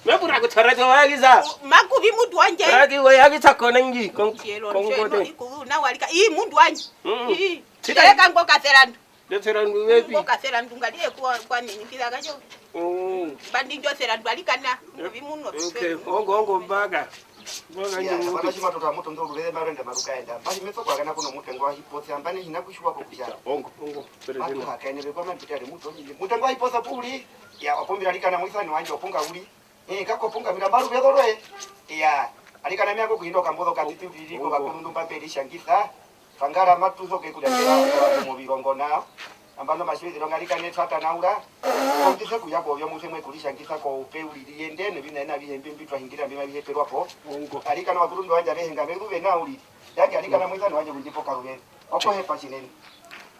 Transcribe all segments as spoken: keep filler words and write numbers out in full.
Me pura kutja radio wa yakisa. U-, makuvi mutu wandje. Radio wa yakisa kona ngi, kon-, Kutjelo, kongode. Ikuzu nawa lika. Ii, mundu wandje. Mm. Ii. Tjita. Tjeka ngo kaserandu. Ndotserandu vepi? Ngo kaserandu ngaliye kwa, kwa nini kila kacho. Mm. Bandi ndjo serandu alikana, muvi muno. Okay, ongo, ongo mbaka. Mbaka. Iya, njo mutu. Kapana tjimatuka mutu ndo ruveze marende marukaenda. Mbari metso kwa kana kuno mutengo wa hiposi, ambane hina kushuwa kokutja. Ongo, ongo. Matu hakaene vekwa mambitare mutu, mutengo wa hiposi puli. Ya, opombira alikana mwisani wandje opunga uli. Eh, kako punga mira maru vedo roe. Iya, alikana mea ko kuhinda okambozo katiti uriri ko vakurundu mba mberi shangisa. Pangara matu so ke kuria kera movirongo nao. Ambano mashwezi ronga alikana etata naura. Kondise kuya ko vyo muse mwe kuri shangisa ko upe uriri yende ne vina ena vihe mbi mbi twa hingira mbi mavihe perwa po. Alikana vakurundu wanja vehe nga vedu vena uriri. Yange alikana mwisa no wanje kundipo karuveni. Oko hepa chinene.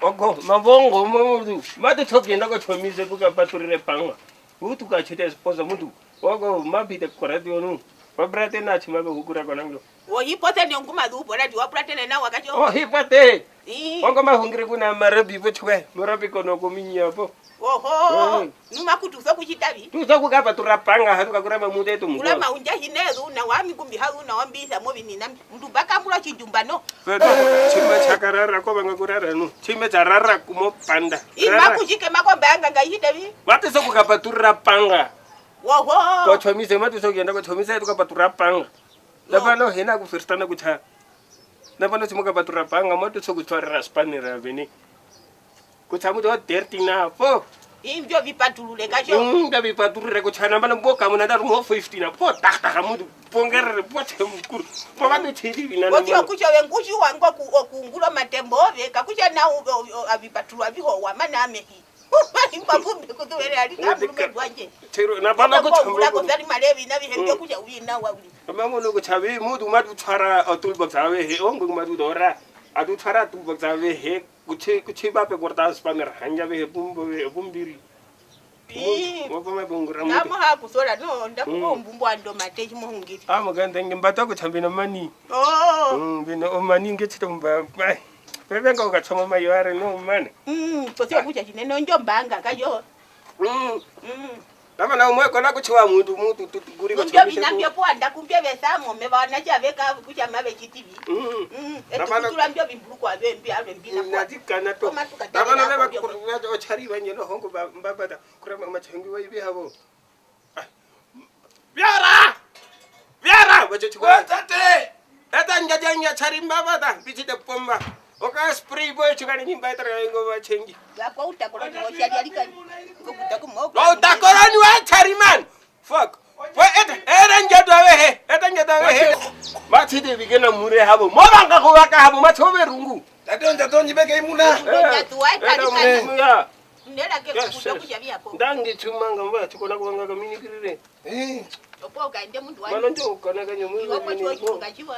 Oko, mavongo, mamutu. Matu so kuyenda ko chomise kuka paturire panga. Utu ka chete esposa mutu. Wako mapite ku radio nu. Wa brate na chima be hukura konango. Wo hipote ne nguma du pora di wa brate ne na wakacho. Oh, hipote. Ii. Wako mahungire kuna marabi bochwe. Marabi kono kominya po. Oho. Mm. Nu makutu so kuchitavi. Tu so kuka patura panga hatu kakura mamude tu mukwa. Kula maunja hinezu na wami kumbi hazu na wambi sa movi ni nambi. Mndu baka mula chinjumba no. Feto, chima chakarara ko vanga kurara nu. Chima charara kumopanda. Ima kuchike makomba yanga nga ihitevi. Matu so kuka patura panga. Woho. Ko chomise matu so kuyenda ko chomise tuka patura panga. No. Navano hena kuferstana kutja. Navano tjimuka patura panga matu so kutwarira spanera vene. Kutja mutu o thirteen na po. Imbyo vipatulule kacho. Mm, nga vipatulule kutja nambano mboka muna ndatu mo fifteen na po. Tak tak mutu pongerere po tjemukuru. Po vatu tjiri vina. Koti okutja ove ngutji wangu oku-, okungura omatembo ove, kakutja nao o-, o-, o-, avipatulwa viho wamana amehi. Imba vumbi kutuverera ali na mulume wandje. Tero, na bana ko. Ongula ko zali malevi na vihembe kutja uyi na wa uli. Ama mono kutja vi mutu matu twara o toolbox avehe, ongwe matu dora. Atu twara toolbox avehe, kutji, kutji vape korta spanner hanja vehe pumbo, vehe pumbiri. Ii. Mutu, wapama pungura mutu. Ndamo ha kusola, no, ndakupa ombumbo ando mate chimohungiri. Amo kande nge mbata kutja mbino mani. Oh. Mm, mbino omani nge chito mba, bai. Pevenga ukachoma mayo are no mani. Mm, kosi okutja chinene ondjo mbanga kayo. Mm. Mm. Kama na umwe kona kutjiwa muntu, mutu, tu, tu, kuri. Mbyo vinambyo puanda kumbye vesamo, meva wana cha veka kutja mave chitivi. Mm. Mm. Etu kutura mbyo vimbulukwa vembi, ave mbina kwa. Natikana to. Kama tukatele. Kama na veva kuri, ochari vanye no hongo ba, mbabata. Kurama machengi wa ibi havo. Vyara! Vyara! Vacho chikwa. Tate! Eta nja ja nja chari mbaba ta, bichi de pomba. Oka spray boy chikani nyimba eta ka ngo vachengi. Yakwa utakoroni wa chari alika. Ngo kutakumo. Wa utakoroni wa chari man. Fuck. Wa eta, era nja tu avehe. Eta nja tu avehe. Mati de bigena mure habo. Mo banga ko baka habo, mati obe rungu. Tate onja tonji beke imuna. Onja tu wa eta alika. Mungu ya. Ndera ke kukuta kutja vya po. Ndangi chumanga mba chikona kuvanga kaminikirire. Eh. Opo ukaende mundu wani. Mano njo ukana kanyo mundu. Iwe mwa chiwa chitunga chiwa.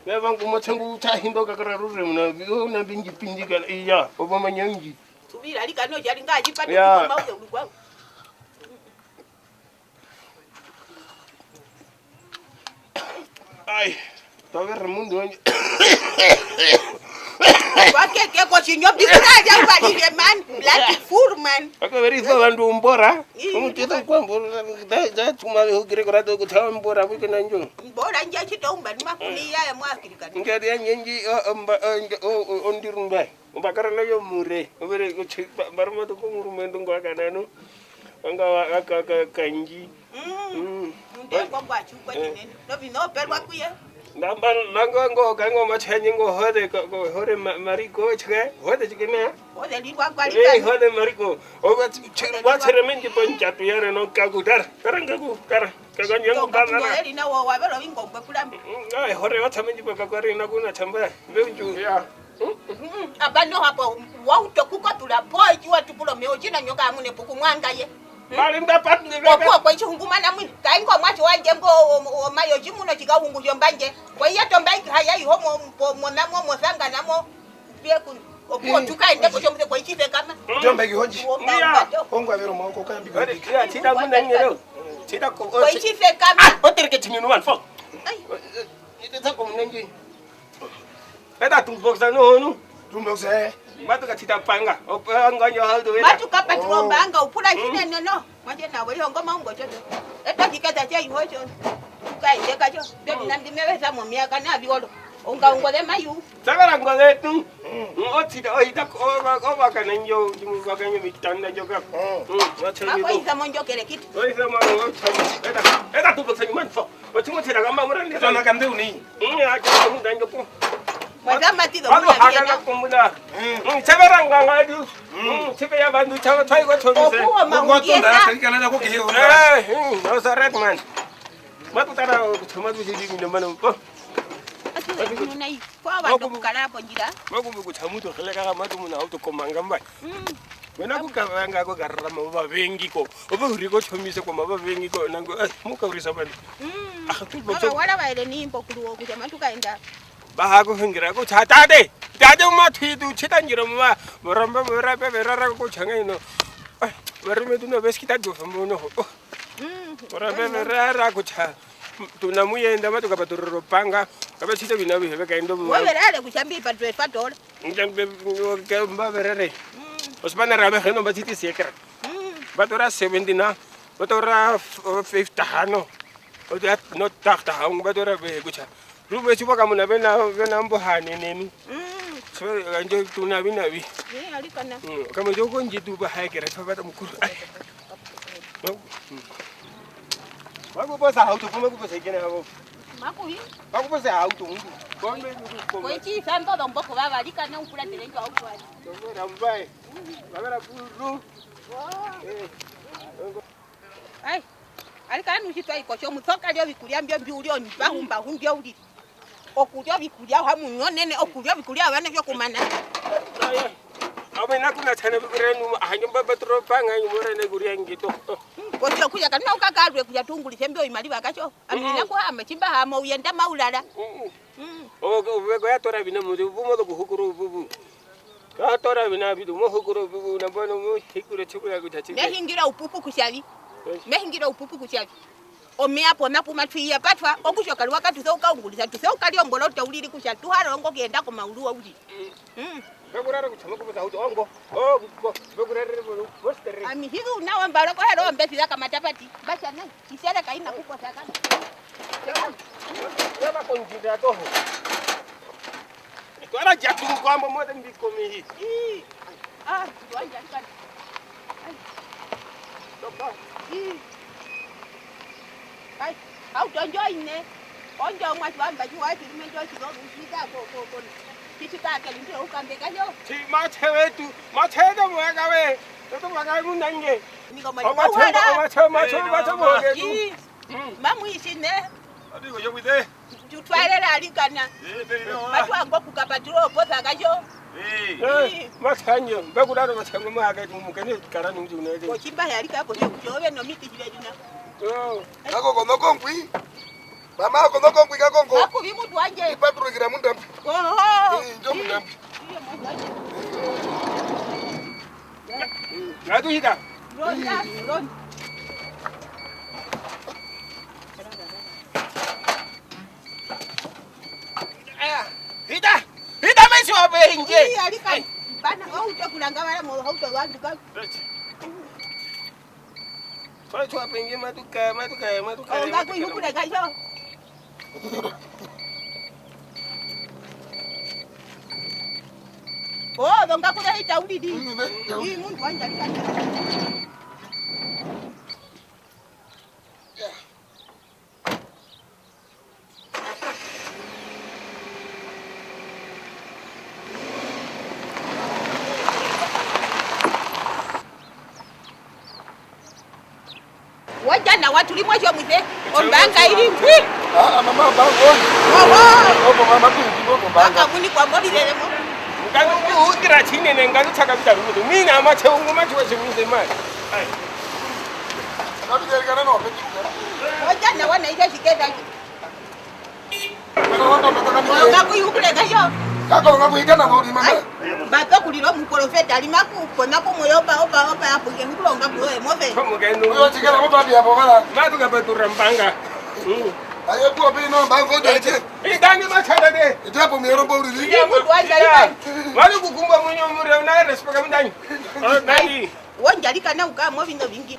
Ve vangu motsengu uta himba kakara rure muna, una bingi pindika iya, obo manyangi. Tuvira lika no jali nga chipate. Ya. Kuma uze ulukwa. Ai, tavere mundu wenye. Vakeke kotjinyo pisira ja valile man, black full man. Akaverisa vandu umbora. Ii. Omutito kwambora, da, da, tuma ve hukire kora to kutava mbora, kuke na njo. Mbora nja chita umba, ni makuni ya ya mwa Afrika. Ngari ya nyenji, o, o, mba, o, nge, o, o, ondirumba. Umbakara na yo mure, overe, uchi, ba, barumatu ko murumendu ngwa kanano. Wanga wa, aka, aka, kanji. Mm. Mm. Nde kwa kwa chu kwa chinene. No vino perwa kuye. Namba, nango, ngo, kango, machanyi, ngo, hode, ko, ko, hode, ma, mariko, chike, hode, chike, na. Hode, lirwa kwa. Eh, lirwa. Hode, mariko. Oba, ch-, ch-, wa chere menji pa njatu yare no kaku, tara, tara, ngaku, tara. Kakanyangu, ngo, bana. Ngo, eri na wo, wa vero, ingo, ngwe kulamba. Mm, ai, hode, wa tamenji pa kakwari, na kuna chamba. Mbe unju. Ya. Mm, apa no hapo, wa uto kukotula po, ichi wa tukula meo, china nyoka amune puku mwanga ye. Mali mba patni beka. Opo, kwa ichi hungumana mwini. Kaingo mwacho wanje ngo, o, o, mayo chimuno chika hungu yombanje. Kwa iya tomba iki haya iho mo, mo, mo namo, mo sanga namo. Bie kun. Opo, tuka ende ko chomse kwa ichi fe kama. Tomba iki honji. Hongo avero mwa ko kambi. Ya, tita muna ngero. Tita ko. Kwa ichi fe kama. Ah, otereke chiminu man fo. Ai. Ita ko munengi. Eta toolbox no, no. Toolbox, eh. Matu ka tita panga. Opanga nyo haldo wena. Matu ka patro. Oh. Banga upula chinene no. Manje nawe ihongo maungo tjo. Eto tjikata tja iho tjo. Ukaende katjo. Mbyo vina mbi me vesa momia kana violo. Onga ungo ze mayu. Tjavera ngo zetu. Otira, ohita, ovakana njo, ovakana njo vitanda njo ka. Mako isa monjo kere kiti. Oisa mo, eta, eta tu boksa nyuma fo. Otimotira kamba murande. Tona kande uni. Mm, ya, ya, munda njo po. Mwaza matizo. Watu muna hakana viena. Kumuna. Mm, tjavera nganga du. Mm, tjipe ya vandu tjava twaiko tjovise. Okuwa maungiesa. Ugotonda, taikana na kukihiuna. Eh, mm, that's right, man. Matutara kutama tu sidi mino mano. Oh. Atu nuna i. Kwa vandu kukara hapo njira. Makumbi kutja mutu heleka matu muna auto komanga mbai. Mm. Wena kukavanga ko karara mava vengi ko. Ove uri ko chomise ko mava vengi ko nango, eh, muka urisa mani. Mm. Ah, tu lo. Ava wala vaele ni mbo kuru wo kutja matu kaenda. Baha ko hengira ko cha tate. Tate uma twitu chita njira mwa. Varamba varape verara ko changa ino. Eh, varume tu no veskita do fambo no. Oh. Mm. Varambe verara kutja tuna muyenda matu kapaturura opanga, kave tjita vina vihe vekaenda mu. Weverare kutja mbi patwe patora. Nja mbe, ke mba verere. Mm. Osipana rave heno mba tjiti siekera. Mm. Mba tora seventy na, mba tora f-, fifty hano. Oja no tafta haungu mba tora ve kutja. Ruve tjipo kamuna vena, vena mbo hanenenu. Mm. Tjipo kanjo tuna vina vi. Ye, alikana. Mm, kama joko njitu ba haekera tjipo bata mukuru. Ai. Mm. Makuposa hauto, kuma kuposa ikene havo. Makuhi? Makuposa hauto, hundu. Kombe, kombe. Koichi, santo dombo ko baba, alikana ukulatele njo hauto ali. Dombo rambai. Babera buru. Eh. Ai, arikana nu tji twa i kotjo, mu soka lyovikurya mbyo mbi u lyo, ni pahumbahu mbyo uriri. Okurya ovikurya ohamuinyo onene, okurya ovikurya vyovandu vyokumana. Ave na kuna tjana vikurya nu, ahanjo mba paturo panga, imora ne kurya ngito. Kotjo kuya kana ukakarwe kuya tungulise mbyo imaliva katjo. Amina kuhama, tjimba hama, uyenda maulala. Mm. Ove ko ya tora vina mu, vumo zo kuhukuru vuvu. Ka tora vina vitu, mo hukuru vuvu, na mbono mo hikure tjikura kutja tjikura. Me hingira upupu kutjavi. Eh. Me hingira upupu kutjavi. Omea pona puma twi ya patwa, okutja okaliwa katu se ukaungurisa, tu se ukaliombora uta uriri kutja tu hara ongo kuyenda komauru wa uri. Mm. Mm. Ve kurara kutja mo kupusa uta ongo. Oh, bo, ve kurara mo, mo stere. Ami hivi una wa mbaro ko hero mbesi za kamatapati. Basha nai. Isere kaina kukosa kana. Yaba konjira toho. Twara jatu kwambo mote mbiko mihi. Ii. Ah, tuanja kana. Ai. Topa. Ii. Ai, au tonjo ine. Onjo mwa twamba jua tiri menjo tiro rushika ko, ko, ko. Kichika ke linde ukambe kayo. Ti mache wetu, mache ndo mwaka we. Toto mwaka munange. Niko mwa. Mache, mache, mache, mache. Ii. Mm. Mamu ishine. Ati ko yo with there. Tutwaerera arikana. Eh, very well. Matwango kukapatiro oposa kayo. Eh. Eh, masanyo, mbakuraro masango maka tumukene kara nungi unele. Kochimba yarika ko chokove no miti chivedina. Oh. Kako kono konkwi. Mama kono konkwi kakongo. Makuvi mutu wanje. Ipaturukira mundambi. Oho. Eh, njo mundambi. Iyo mutu wanje. Ngatuhita. Ronda, ronda. Aya, hita, hita mesi wa penje. Iya, lika, bana, wauta kulanga wala mo, hauta wandu ka. Twa, twa penje matuka, matuka, matuka. Onga kuihukule kayo. Oh, donga kule hita ulidi. Ii, mundu wanja lika. Wondja nawa, tu ri motjomuise, ombaanga i ri ngwi. Ah, ah, mama, ombaanga oyo. Oho. Opo mama, tu ri motjomuise, ombaanga. Aka muni kwa mori rere mo. Ngatu kuhukira tjinene, ngatu tjaka vita rukutu. Mina, ama tjeungu, mati wa tjeungu, mani. Ai. Wondja nawa, na ita shiketa. Onga kuihukule kayo. Kako, onga kuhikana no rimana. Ai, mba to kulira omuprofeta, ali maku, kona kumwe opa, opa, opa, ya puke, hukula onga kuyo, move. Oyo, tjikela, opa, ya, povara. Matu kapatura mbanga. Mm. Ayo, kuwa pino, mbango, jeje. Itani machada de. Itapo mi ero pauri. Iya, mutu wa jari. Wali kukumba munyo mure, una respect mundani. Oh, dadi. Wondja lika na uka, movino vingi.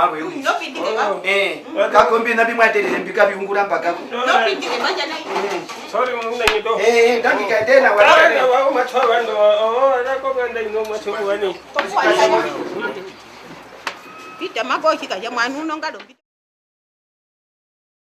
warwe uriri. Nopindike kako. Eh, kako mbi na mbi mwa terere mbi ka viungura mba kako. Nopindike manja nai. Sorry, munangi to. Eh, eh, ndambi ka ndena wa. Wana wa umatwa wando, oh, ana ko nganda ino matwa wani. Pita mako chika ya mwana uno ngalo.